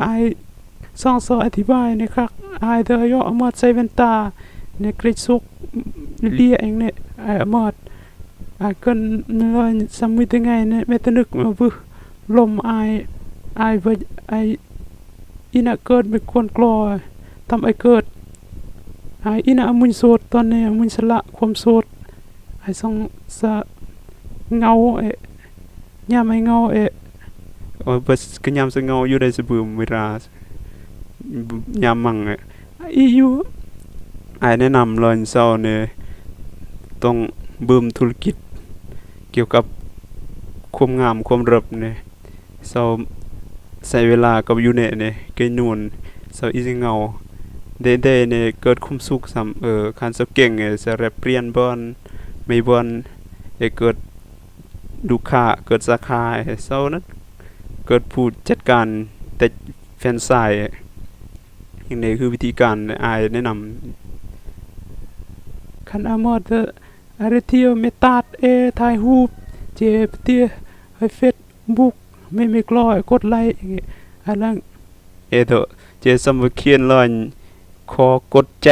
ອ້າຍສອງຊອອະທິບາຍແນ່ຄັກ. ອ້າຍເດີ ເຍາະອາມາດໃສ່ແວ່ນຕາແນ່ ເກຣດສຸກເລຍເອງແນ່ ອ້າຍອາມາດ. ອ້າຍເກີນເລີຍ ສາມີແຕ່ໄງແນ່ ແມ່ຕະນຶກມາບຶ ລົມອ້າຍ ອ້າຍເວີຍ ອ້າຍ ອີນະເກີດເປັນຄົນກລໍ ຕຳໄອເກີດ ອາຍອີນະອາມຸນໂສດ ຕອນນີ້ອາມຸນສະຫຼະຄວາມໂສດ ອາຍສອງສະເຫງົາເອ ຍາມອາຍເຫງົາເອ. ໂອ້ຍ ບໍ່ ກະຍາມສະເຫງົາຢູ່ໄດ໋ ສະບຶມເວລາ ຍາມມັງເອ ອີຢູ່. ອາຍແນະນຳລອຍເຊົານີ້ ຕ້ອງບຶມທຸລະກິດກ່ຽວກັບຄວາມງາມຄວາມເລີບນີ້. ເຊົາໃຊ້ເວລາກັບຢູ່ແນະນີ້ ເກຍນູນ ເຊົາອີຊິເຫງົາ ເດເດນີ້ເກີດຄວາມສຸກຊ້ຳ. ເອີ ຄັນເຊົາເກັ່ງ ເຊົາແລະປ່ຽນບ່ອນ ໄມ່ບ່ອນ ເອີ ເກີດລູກຄ້າ ເກີດສາຂາ ເຊົານັ້ນ ເກີດຜູ້ຈັດການແຕ່ແຟນຊາຍ. ນີ້ຄືວິທີການ ອ້າຍແນະນຳ. ຄັນອາມອດ ອາເຣທຽວ ແມ່ຕາດ ເອ ຖ່າຍຮູບ ເຈ ປະຕິ ໃຫ້ເຟສບຸກ ແມ່ ແມ່ກລອຍ ກົດໄລ ອາລັງ ເອໂຕ ເຈ ສຳມາຄຽນລອຍ ຂໍກົດໃຈ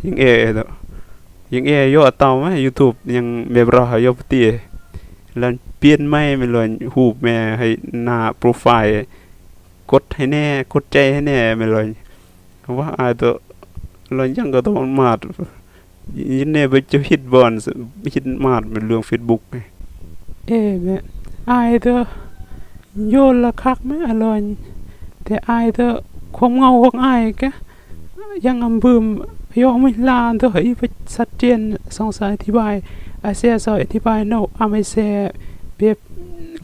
ຍັງເອໂຕ ຍັງເອ ຍໍເຕົາມາ ຢູທູບ ຍັງແມ່ບຣາ ຍໍປະຕິ ລະປ່ຽນໃໝ່ ແມ່ລອຍ ຮູບແມ່ໃຫ້ໜ້າໂປຣໄຟລ໌ ກົດໃຫ້ແນ່ ກົດໃຈໃຫ້ແນ່ ແມ່ລອຍ ວ່າອາໂຕ ລອຍ ຍັງກໍຕ້ອງມາດ ຍິນແນ່ ບໍ່ຈະຜິດບ່ອນ ຜິດມາດ ແມ່ນເລື່ອງເຟສບຸກ. ເອ ແມ່ ອາຍເດີ ໂຍນລະຄັກແມ່ອາລອຍ ແຕ່ອາຍເດີ ຄວາມເຫງົາຂອງອາຍກະ ຍັງອຳບຶມ ເຍາະມີລານໂດຍບໍ່ຊັດເຈນ ສອງສາຍອະທິບາຍ ອາແຊສອຍອະທິບາຍໂນ ອາໄມແຊ ແບບ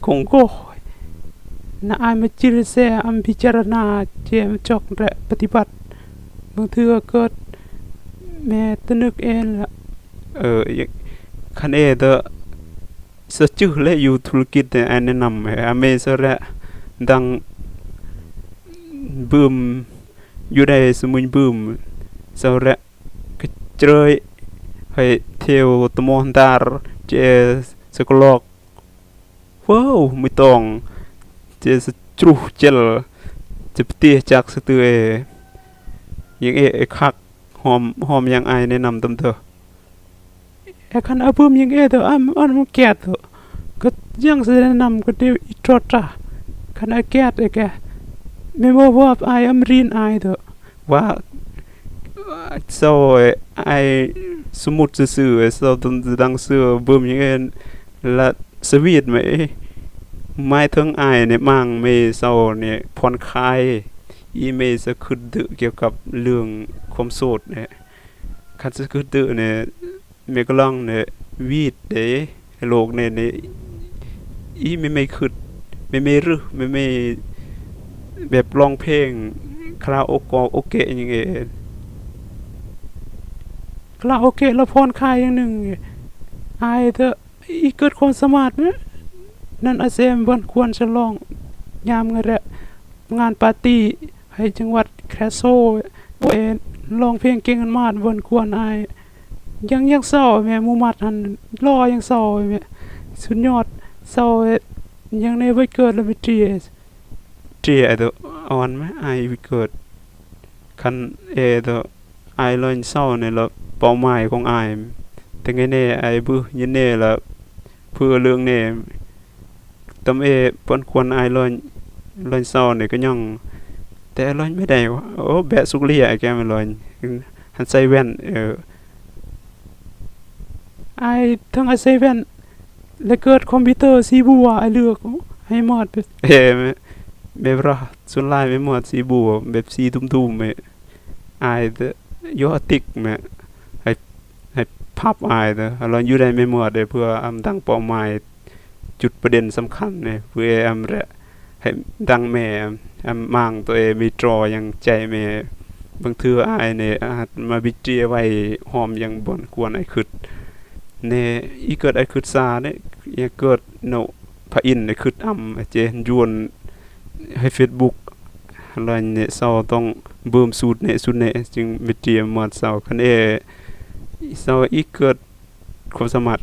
ກົງໂກ ນະອາຍມາຈິລແຊ ອຳພິຈາລະນາ ເຈມຈອກ ແລະ ປະຕິບັດ ບາງເທື່ອເກີດແມ່ຕະນຶກເອນລະ. ເອີ ຄັນເອເດ ສະຈື່ແລະຢູ່ທຸລະກິດ ແນະນຳໃຫ້ອາເມສະແລະ ດັງບຶມ ຢູ່ໃນສະມຸຍບຶມ ສະແລະ ກະເຈີຍ ໃຫ້ເທວຕະມອນດາຣ ເຈສະກະລອກ ເວີວ ມີຕອງ ເຈສະຈຸເຈລ ຈະປະຕິຈັກສະຕືເອ ຍັງເອ ເອຄັກ ຫອມ ຫອມຍັງອາຍແນະນຳຕຳເດີ. ແອຄັນອາບຶມຍັງເອໂຕ ອາ ອັນມັນແກດໂຕ ກະຍັງຊິແນະນຳກະດີອີໂຕຕາ ຄັນອາແກດເອແກ ແມ່ນບໍ່ວ່າອາຍອຳຣິນອາຍໂຕ ວ່າ ເຊົາ ອາຍ ສົມມຸດຊື່ໆ ເຊົາ ຕັ້ງຊື່ບຶມຍັງເອ ລະສະວີດແມ່ ໝາຍເຖິງອາຍນີ້ ມາງເມ ເຊົານີ້ຜ່ອນຄາຍ ອີເມ ສະຄຶດດຶກ່ຽວກັບເລື່ອງຄວາມໂສດນີ້ ຄັນສະຄຶດດຶນີ້ ແມ່ກະລອງນີ້ ວີດເດ້ ໂລກນີ້ນີ້ ອີແມ່ ແມ່ຄຶດ ແມ່ ແມ່ລຶ ແມ່ ແມ່ແບບຮ້ອງເພງ ຄາຣາໂອກອ ໂອເກະຫຍັງເອ ຄາຣາໂອເກະລະຜ່ອນຄາຍຢ່າງໜຶ່ງ ອາຍເດີ ອີເກີດຄວາມສາມາດແມ່ ນັ້ນອາເຊມ ບ່ອນຄວນສະຫຼອງ ຍາມງານແລະ ງານປາຕີ້ໃຫ້ຈັງຫວັດແຄໂຊ ໂອເອ ຮ້ອງເພງເກັ່ງອັນມາດ ບ່ອນຄວນອາຍ ຍັງ ຍັງເຊົາແມ່ ໝູ່ມັດຫັ້ນຫຼໍ່ ຍັງເຊົາແມ່ ສຸດຍອດ ເຊົາ ຍັງໃນວັນເກີດລະມີເຕຍ ເຕຍ ອາຍໂຕ ອ່ອນແມ່ ອາຍວັນເກີດ ຄັນເອໂຕ ອາຍລອຍເຊົານີ້ລະ ເປົ້າໝາຍຂອງອາຍ ແຕ່ໄງແນ່ ອາຍບຶຍືນແນ່ລະ ເພື່ອເລື່ອງແນ່ ຕຳເອ ເພິ່ນຄວນອາຍລອຍ ລອຍເຊົານີ້ກະຍັງ ແຕ່ລອຍແມ່ໃດວະ ໂອ ແບະສຸກເລຍ ອາຍແກມລອຍ ຫັ້ນໃສ່ແວ່ນ ເອີ ອາຍທັງອາໄສແວ່ນ ແລະເກີດຄອມພິວເຕີສີບົວ ອາຍເລືອກ ໂອ ໃຫ້ໝົດ ເອີ ແມ່ນລະ ສ່ວນຫຼາຍແມ່ນໝົດສີບົວ ແບບສີທຸ່ມໆ ແມ່ ອາຍເດີ ໂຍອາຕິກແມ່ ໃຫ້ ໃຫ້ພັບອາຍເດີ ລອງຢູ່ໄດ້ແມ່ໝວດເດີ ເພື່ອອຳຕັ້ງເປົ້າໝາຍ ຈຸດປະເດັນສຳຄັນເດີ ເພື່ອອຳແລະ ໃຫ້ດັ່ງແມ່ ອຳມາງໂຕເອງມີຕຣອງໃຈແມ່ ບາງເທື່ອອາຍນີ້ອາດມາບິດເຈໄວ້ ຫອມຍັງບ່ອນຄວນອາຍຄຶດ ແນ່ ອີເກີດອາຍຄຶດຊາເດ້ ອີເກີດໂນ ພະອິນຄຶດອຳ ເຈນຢວນ ໃຫ້ເຟສບຸກ ລະເນເຊົາຕ້ອງບືມສູດເນ ສູດເນ ຈຶ່ງເມດຽມາດເຊົາ ຄັນເອ ເຊົາອີເກີດຄວາມສາມາດ